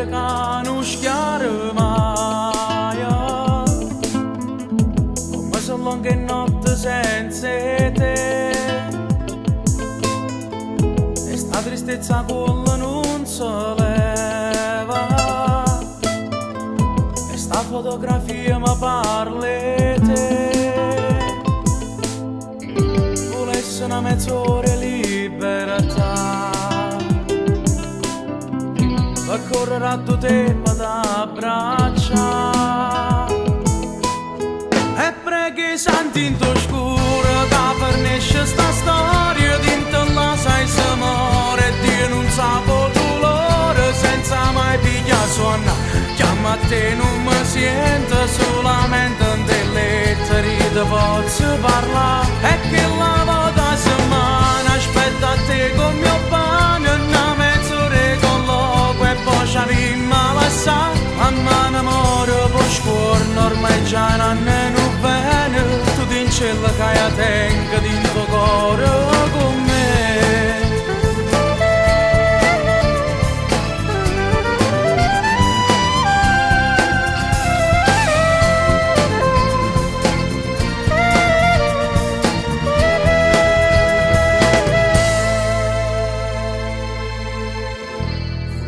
Nera che non schiara mai. Come sono lunghe notte senza te. E sta tristezza con non si leva. E sta fotografia mi parla 'e te. Volesse una mezz'ora 'e libertà. Per correre a tu te t'abbraccia. E preghi santi in tuo scuro che fernisce sta storia dentro la sai se muore e Dio non sa dolore senza mai piglia suona chiama a te non mi sento solamente delle lettere ti posso parlare e che la volta settimana aspetta a te con mio pane una mezz'ora 'e colloquio e poi ci avimma lassà a mano amore poi scorno ormai già non è un bene tu dincella che io tengo dentro cuore con me.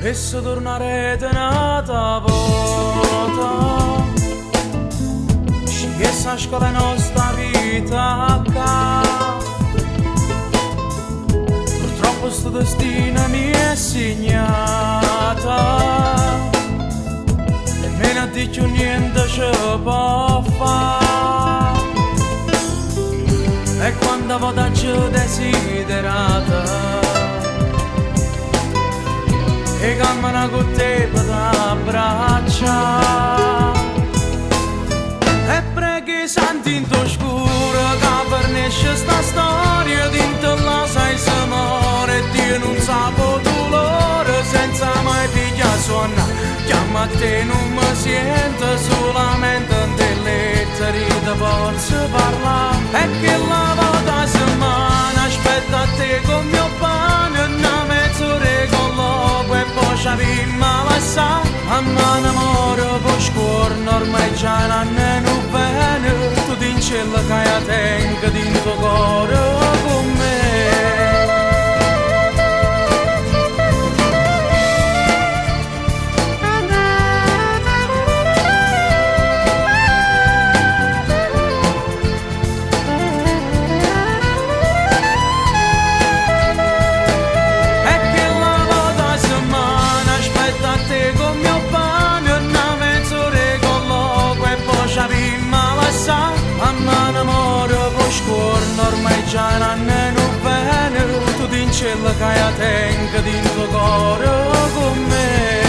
Volesse tornare n'ata vota. Scegliesse 'a scola nostra vita ccà. Purtroppo sto destino mi è segnata. Nemmeno a di cchiù niente ci può fare. E quanta vota aggio desiderato 'e cammenà cu te pe t'abbraccià. E prego 'e santi 'int' 'o scuro ca fernesce sta storia dint' là sai se more e Dio nun sape 'o dolore senza mai piglià suonno chiamma a te nun me siente solamente 'int' 'e lettere te pozzo parlà e chella vota 'a semmana aspetta a te con mio pane na mezz'ora 'e colloquio e poi ci avimma lassà a mano amore poi scuorno ormai già non è un bene tu dincella che io tengo dentro cuore con me. E chella vota 'a semmana aspetta a te con mio pane na mezz'ora 'e colloquio e poi ci avimma lassà a mano amore poi scuorno ormai già non è un bene tu dincella che io tengo dentro cuore con me.